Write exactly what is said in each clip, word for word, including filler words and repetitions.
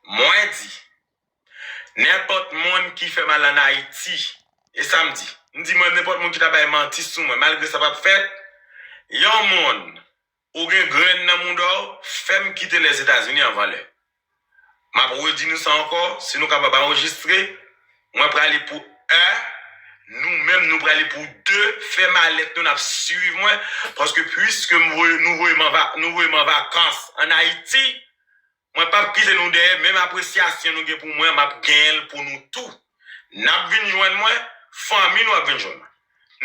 Mwen di, nenpòt moun ki fè mal ann Ayiti, e sa m di, m di mwen nenpòt moun ki ta bay manti sou mwen, malgre sa p ap fèt, yon moun, ou gen grenn nan mouda w, fè m kite Lèzetazini anvan lè. M ap redi nou sa ankò, si nou kapab anrejistre, mwen prale pou un, nou menm nou prale pou deux, fè malèt nou, n ap swiv mwen, paske piske m voye, nou voye m an va-, nou voye m an vakans ann Ayiti, mwen p ap kite nou dèyè, menm apresyasyon nou gen pou mwen, m ap genyen l pou nou tou. N ap vin jwenn mwen, fanmi nou ap vin jwenn mwen.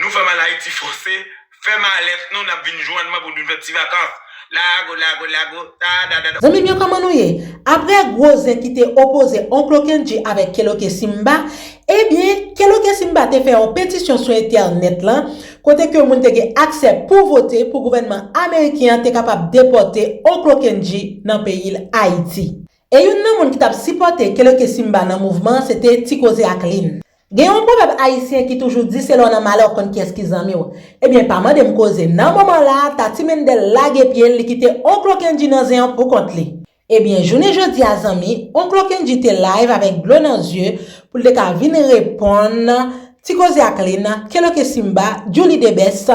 Nou fè mal Ayiti fòse, fè malèt nou, n ap vin jwenn mwen pou nou vin fè ti vakans. Lago, lago, lago, ta, da, da, da. Zanmi m yo, kòman nou ye? Apre gwo zen ki te opoze Onklo Kendji avèk Keloke Simba, ebyen, Keloke Simba te fè yon petisyon sou entènèt lan, kote ke moun te gen aksè pou vote pou gouvènman ameriken an te kapab depòte Onklo Kendji nan peyi l Ayiti. E youn nan moun ki t ap sipòte Keloke Simba nan mouvman an, se te Ti Koze ak Lin. Gen yon pwovèb ayisyen ki toujou di, se lè w nan malè w konn kiyès ki zanmi w. Ebyen, pa mande m koze. Nan moman la a, Tati Mendel lage pye l, li kite Onklo Kendji nan zen an pou kont li. Ebyen, jounen jodi a, zanmi, Onklo Kendji te live avèk dlo nan zye pou l te ka vin reponn Ti Koze ak Lin, Keloke Simba, Djouly Debès,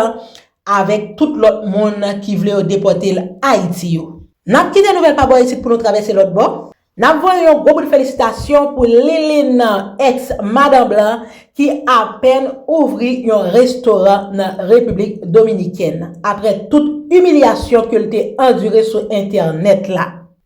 avèk tout lòt moun ki vle yo depòte l Ayiti yo. N ap kite nouvèl pa bò isit pou nou travèse lòt bò. N ap voye yon gwo bout felisitasyon pou Liline, ex Madan Blan, ki apèn ouvri yon restoran nan Repiblik Dominikèn, apre tout imilyasyon ke l te andire sou entènèt la.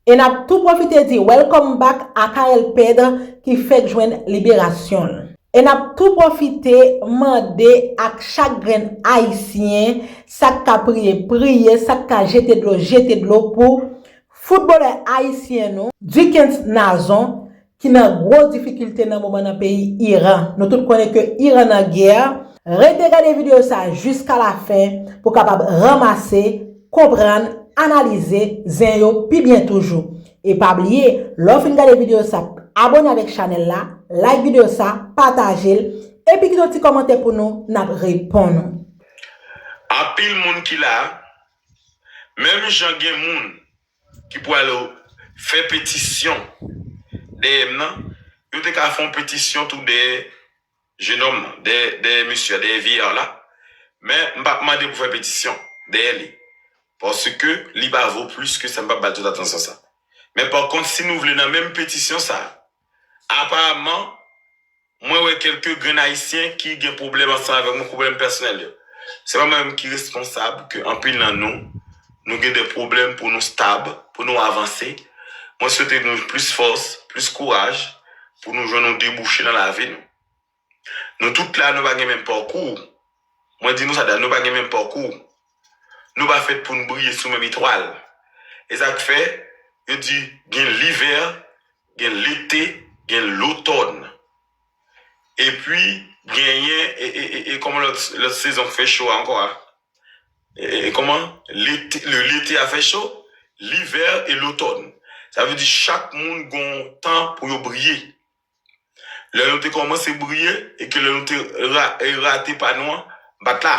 E n ap tou pwofite di welcome back a Carel Pedre ki fèk jwenn liberasyon l. E n ap tou pwofite mande ak chak grenn ayisyen, sa k ka priye, priye, sa k ka jete dlo, jete dlo pou foutbolè ayisyen nou, Duckens Nazon, ki nan gwo difikilte nan moman nan peyi Iran. Nou tout konnen ke Iran nan gè. Rete gade videyo sa jiska lafen pou w kapab ranmase, konprann, analize zen yo pi byen toujou. E pa bliye, lè w fin gade videyo sa, abòne avèk chanèl la, like videyo sa, pataje l, epi kite yon ti kòmantè pou nou, n ap reponn ou. Anpil moun ki la, menm jan gen moun ki pwale fè petisyon dèyè m nan, yo te ka fè yon petisyon tou dèyè jenòm nan, dèyè, dèyè mesye a, dèyè vyeyar la. Men, m p ap mande pou fè petisyon dèyè li. Paske li pa vo plis ke sa, m p ap ba l tout atansyon sa. Men pa kont, si nou vle nan menm petisyon sa, aparaman, mwen wè kèlke grenn ayisyen ki gen pwoblèm ansanm avèk mwen, pwoblèm pèsonèl yo. Se pa mwen menm ki responsab ke anpil nan nou, nou gen de pwoblèm pou nou stab, pou nou avanse. Mwen swete nou plis fòs, plis kouraj, pou nou jwenn yon debouche nan lavi nou. Nou tout la, nou pa gen menm pakou. Mwen di nou sa, nou pa gen menm pakou. Nou pa fèt pou n briye sou menm etwal. E sa k fè, yo di, gen livè, gen lete, gen lotòn. Epi, genyen, e, e, e, e kòman lòt, lòt sezon k fè cho a ankò a? E, e, e kòman? Lete, le, lete a fè cho, livè e lotòn. Sa vle di chak moun gen yon tan pou yo briye. Lè nou te kòmanse briye e ke lè nou te ra-, e rate pa nou an, m pa t la.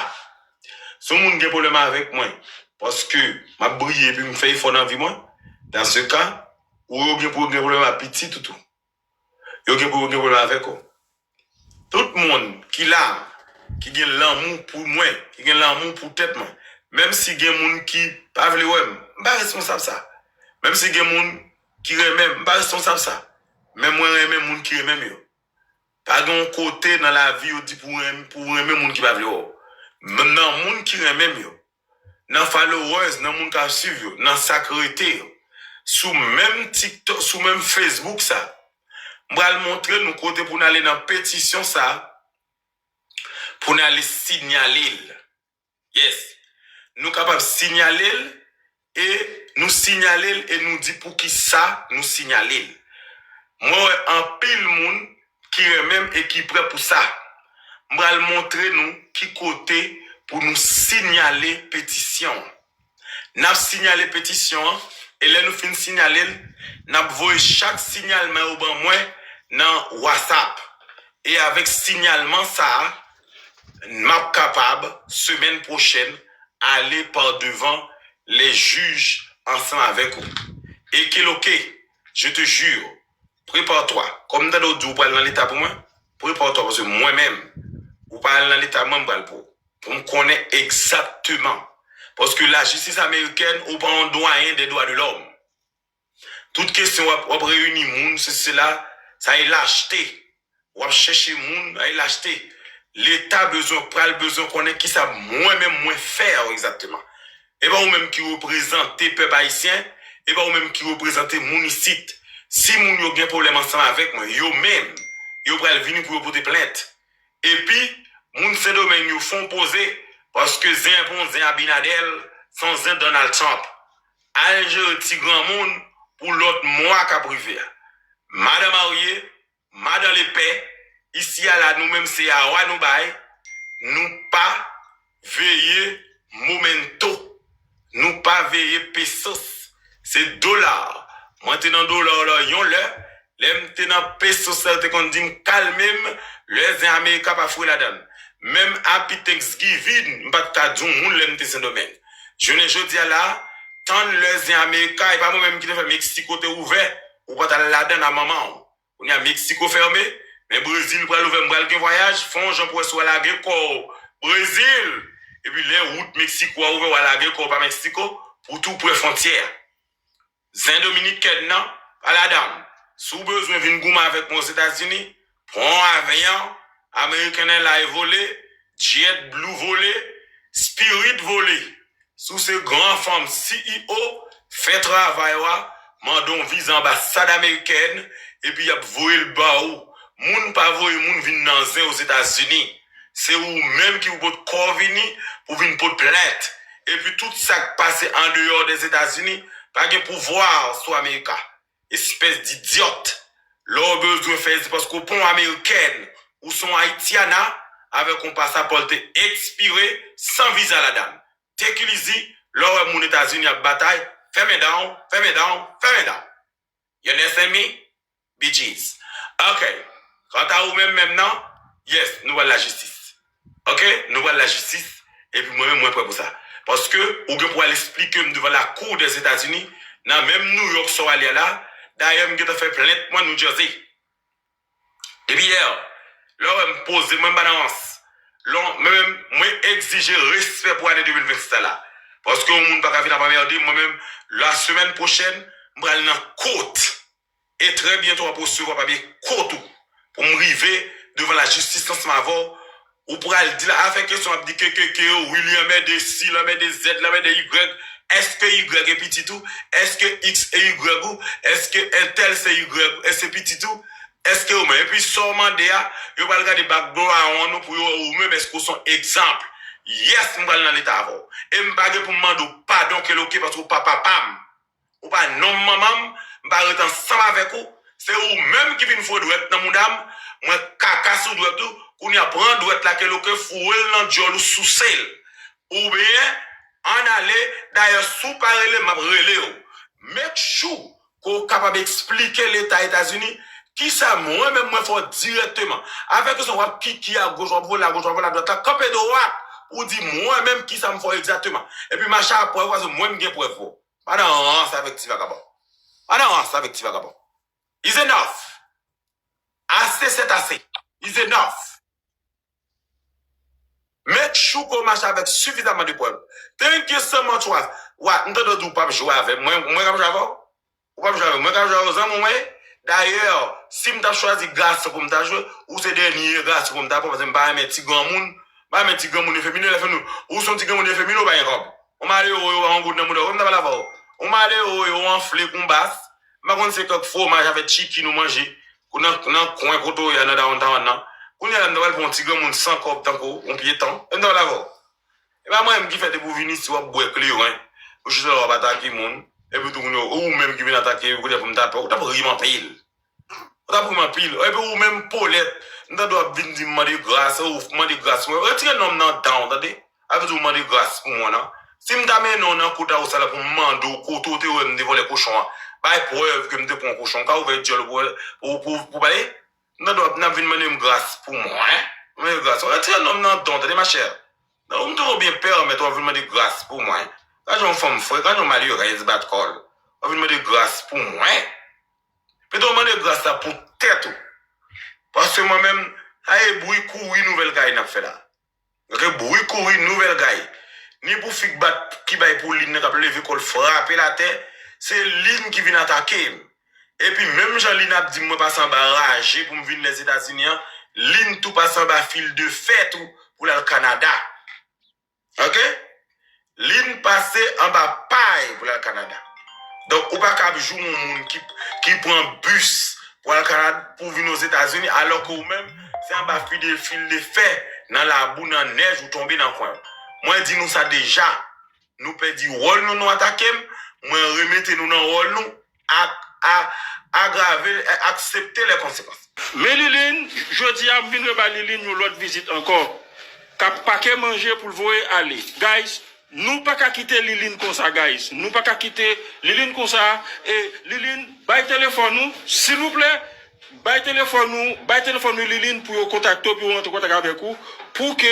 Si yon moun gen pwoblèm avèk mwen, paske m ap briye epi m fè efò nan vi mwen, dans ce cas, ou yo gen pou yo gen pwoblèm ak pitit ou tou. Yo gen pou yo gen pwoblèm avèk ou. Tout moun ki la, ki gen lanmou pou mwen, ki gen lanmou pou tèt mwen, menm si gen moun ki pa vle wè m, m pa responsab sa. Menm si gen moun ki renmen m, m pa responsab sa. Men mwen renmen moun ki renmen m yo. Pa gen yon kote nan lavi yo di pou renmen, pou renmen moun ki pa vle wè w. Menm nan moun ki renmen m yo, nan followers, nan moun k ap swiv yo, nan sa k rete yo, sou menm TikTok, sou menm Facebook sa, m pral montre nou kote pou n ale nan petisyon sa, pou n ale sinyale l. Yes. Nou kapab sinyale l, e nou sinyale l, e nou di poukisa nou sinyale l. Mwen wè anpil moun ki renmen m e ki prè pou sa. M pral montre nou ki kote pou nou sinyale petisyon an. N ap sinyale petisyon an, e lè nou fin sinyale l, n ap voye chak sinyalman yo ban mwen nan WhatsApp. E avèk sinyalman sa a, m ap kapab, semèn pwochèn, ale pa devan lè jij ansanm avèk ou. Ekeloke, je te jure, Prepare-toi. Kòm m tande w di w pral nan leta pou mwen, prepare-toi, paske mwen menm, ou pral nan leta, mwen m pral pou ou. Pou m konnen egzakteman. Paske lajistis amerikèn, ou pa yon dwayen de dwa de lòm. Tout kesyon w ap, w ap reyini moun, se sela, sa e lachte. W ap chèche moun, sa e lachte. Leta bezwen, pral bezwen konnen kisa mwen menm mwen fè egzakteman. E pa ou menm ki reprezante pèp ayisyen, e pa ou menm ki reprezante moun isit. Si moun yo gen pwoblèm ansanm avèk mwen, yo menm, yo pral vini pou yo pote plent. Epi, moun Sendomeng yo fè yon poze, paske zen an pa yon zen Abinader, se yon zen Donald Trump. Al jere ti granmoun pou lòt mwa k ap rive a. Madan marye, madan lepè, isi a la nou menm se awa nou bay, nou pa veye momento. Nou pa veye pesos. Se dola. Mwen te nan dola la yon lè. Lè m te nan pesos la, yo te konn di m kalme m. Lè zen Amerika pa foure ladan l. Menm Happy Thanksgiving, m pa t ka di yon moun lè m te Sendomeng. Jounen jodi a la, tann lè zen Amerika, e pa mwen menm ki te fè Meksiko te ouvè, ou pa t al ladan l a manman w. Kounye a Meksiko fèmen, men Brezil pral ouvè, m pral gen vwayaj, fè yon jan pou wè si w al lage kò w Brezil. Epi lè wout Meksiko a ouvè, w al lage kò w pa Meksiko, pou tou pre fwontyè a. Zen Dominikèn nan, pa ladan l. Si w bezwen vin goumen avèk mwen Ozetazini, pran yon avyon, American Airlines vole, JetBlue vole, Spirit vole. Si w se gran fanm C E O, fè travay ou a, mande yon viza anbasad amerikèn, epi y ap voye l ba ou. Moun pa voye moun vin nan zen Ozetazini. Se ou menm ki pou pot kò w vini pou vin pot plent. Epi tout sa k pase andeyò Dèzetazini pa gen pouvwa sou Amerika. Espès d'idyòt. Lè w bezwen fè, se paske w pa yon amerikèn, ou se yon Ayitiana avèk yon pasapò l te ekspire san viza ladan l. Take it easy, lè w wè moun Etazini ap batay, fèmen dan w, fèmen dan w, fèmen dan w. You understand me? Bitches. Ok. Kanta ou menm menm nan, yes, nou pral lajistis. Ok? Nou pral lajistis. Epi mwen menm, mwen prè pou sa. Paske ou gen pou al eksplike m devan lakou Dèzetazini, nan menm New York sa w ale a la. Dayè, m gentan fè plent mwen New Jersey. Depi yè, lè w wè m poze, mwen m pa nan rans. Lè w, mwen menm, mwen egzije respè pou ane de mil vennsis la. Paske yon moun pa ka vin ap anmède m, mwen menm, la semèn pwochèn, m pral nan kot. E trè byento w ap resevwa papye kot ou pou m rive devan lajistis ansanm avè w. Ou pral di la, afè kesyon ap di K K K, wi, li anmède si, l anmède zèt, l anmède igrèg. Èske igrèg e pitit ou? Èske iks e igrèg ou? Èske entèl se igrèg ou? Èske se pitit ou? Èske ou menm? Epi sa w mande a, yo pral gade background ou pou yo wè ou menm, èske ou se yon egzanp? Yes, m pral nan leta avè w. E m pa gen pou m mande w padon, Keloke, paske ou pa papa m. Ou pa nonm manman m, m pa ret ansanm avèk ou. Se ou menm ki vin foure dwèt nan mouda m, mwen kaka sou dwèt ou, kounye a pran dwèt la Keloke foure l nan djòl ou souse l. Oubyen, ann ale, dayè si w pa rele m, m ap rele w. Make sure ke w kapab eksplike Leta Etazini kisa mwen menm mwen fè w dirèkteman. Afè kesyon w ap kiki agoch, w ap vole agoch, w ap vole adwat la, kanpe dwat pou w di mwen menm kisa m fè w egzakteman. Epi mache a prèv, paske mwen m gen prèv pou w. Pa nan rans avèk ti vagabon. Pa nan rans avèk ti vagabon. Is enough. Ase c'est assez. Is enough. Make sure ke w mache avèk sifizaman de prèv. Thank you so much, Wa. Wa, m tande w di w p ap jwe avè m. Mwen, mwen k ap jwe avè w? Ou p ap jwe avè m. Mwen k ap jwe avè w, zanmi w mwen ye. Dayè, si m t ap chwazi gason pou m ta jwe, ou se dènye gason pou m ta pran, paske m pa renmen ti granmoun. M pa renmen ti granmoun efemine, lè fini, ou se yon ti granmoun efemine, ou pa gen kòb. Ou malere, yo pa yon goud nan mouda w, m ta pale avè w. Ou malere, yo anfle kon bas. M pa konn se kèk fwomaj avèk chicken ou manje nan, nan kwen kote w ye a nan downtown nan. Kounye a la, m ta pral pran yon ti granmoun san kòb tankou w, yon pye tan. E m ta pale avè w. E pa mwen menm ki fè depi w vin isi, w ap bwè kleren. Ou chita la, w ap atake moun. Epi tou, kounye a, ou menm ki vin atake, kounye a pou m ta pè, ou t ap ri m anpil. Ou t ap ri m anpil. Epi ou menm, Polèt, m tande w ap vin di m mande gras, ou mande gras pou mwen. Retire non m nan dan w, tande? Sa vle di w mande gras pou mwen, non? Si m ta mennen w nan kot a ou sa la pou m mande w kote w te wè m te vòlè kochon an, bay prèv ke m te pran kochon, w ka ouvè djòl ou pou, pou, pou, pou pale? M tande w ap, n ap vin mande m gras pou mwen. Mande gras. Retire non m nan dan w, tande, machè? Non, m toujou byen pèmèt w ap vin mande gras pou mwen. Gad yon fanm frèk, gad yon malerèz bat kò l. W ap vin mande gras pou mwen. Pito w mande Gras la pou tèt ou. Paske mwen menm, a e bri kouri nouvèl kay n ap fè la. Ok, bri kouri nouvèl kay. Ni pou fi k bat, ki bay pou Lin nan k ap leve kò l frape l atè, se Lin ki vin atake m. Epi menm jan Lin ap di m mwen pase anba raje pou m vin Lèzetazini an, Lin tou pase anba fil de fè tou pou l al Kanada. Ok? Lin pase anba pay pou l al Kanada. Donk, ou pa ka ap joure yon moun ki, ki pran bis pou al Kanada, pou vin Ozetazini, alò ke ou menm, se anba fil de, fil de fè, nan labou, nan nèj, ou tonbe nan kwen. Mwen di nou sa deja, nou pèdi wòl nou, nou atake m, mwen remete nou nan wòl nou, ak, a, agrave, aksepte les conséquences. Men Lilin, jodi a, m vin rebay Lilin yon lòt vizit ankò. K ap pake manje pou l voye ale. Guys, nou pa ka kite Lilin konsa, guys. Nou pa ka kite Lilin konsa. E Lilin, bay telefòn ou, silvouplè. Bay telefòn ou, bay telefòn ou Lilin pou yo kontakte w, pou yo rantre kontak avèk ou, pou ke,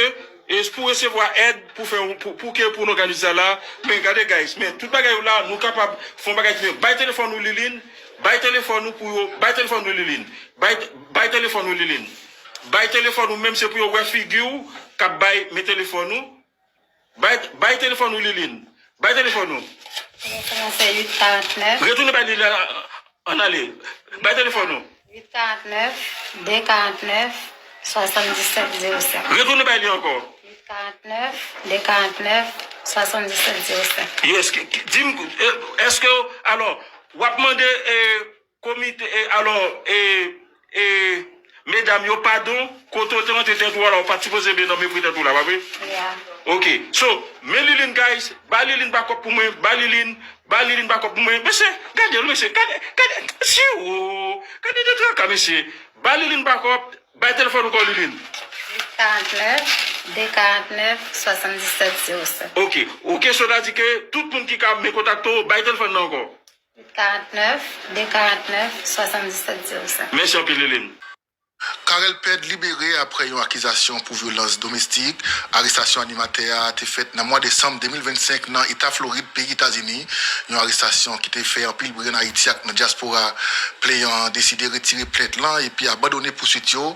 e pou resevwa èd, pou fè, pou, pou ke pou n òganize sa la. Men gade, guys, men tout bagay yo la, nou kapab fè yon bagay ki byen. Bay telefòn ou Lilin, bay telefòn ou pou yo, bay telefòn ou Lilin. Bay, bay telefòn ou Lilin. Bay telefòn ou, menm se pou yo wè figi w k ap bay, men telefòn ou. Bay, bay telefòn ou Lilin. Bay telefòn ou. Telefòn se uit karant nèf. Retounen bay Lilin, ann ale. Bay telefòn ou. Uit karant nèf, de karant nèf, swasanndisèt zewo sèt. Retounen bay li ankò. Uit karant nèf, de karant nèf, swasanndisèt zewo sèt. Yes, ki, ki, di m, e, èske, alò, w ap mande, e, komite, e, alò, e, e, medam yo padon, kote w te rantre tèt ou a la, ou pa t sipoze byen nan mepri tèt ou la, pa vre? Yeah. Ok. So, men Lilin, guys, ba Lilin bakòp pou mwen, ba Lilin, ba Lilin bakòp pou mwen. Mesye, gade l, mesye, gade, gade, si, o, gade de traka, mesye. Ba Lilin bakòp, bay telefòn ou kò Lilin. Uit karant nèf, de karant nèf, swasanndisèt zewo sèt. Ok. Ou kesyon ta di ke tout moun ki ka men kontakte w, bay telefòn nan ankò. Uit karant nèf, de karant nèf, swasanndisèt zewo sèt. Mèsi anpil, Lilin. Carel Pède libere apre yon akizasyon pou vyolans domestik. Arestasyon animatè a te fèt nan mwa desanm de mil vennsenk nan Eta Florid, peyi Etazini. Yon arestasyon ki te fè anpil bri ann Ayiti ak nan dyaspora. Pleyan an deside retire plent lan epi abandone pouswit yo.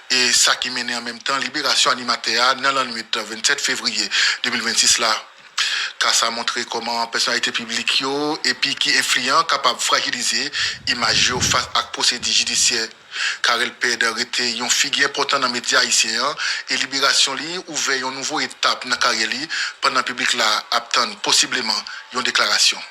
E sa ki mennen an menm tan liberasyon animatè a nan lannwit vennsèt fevriye de mil vennsis la. Ka sa montre kòman pèsonalite piblik yo epi ki enfliyan kapab frajilize imaj yo fas ak pwosedi jidisyè. Carel Pède rete yon figi enpòtan nan medya ayisyen an, e liberasyon li ouvè yon nouvo etap nan karyè li, pandan piblik la ap tann posibleman yon deklarasyon.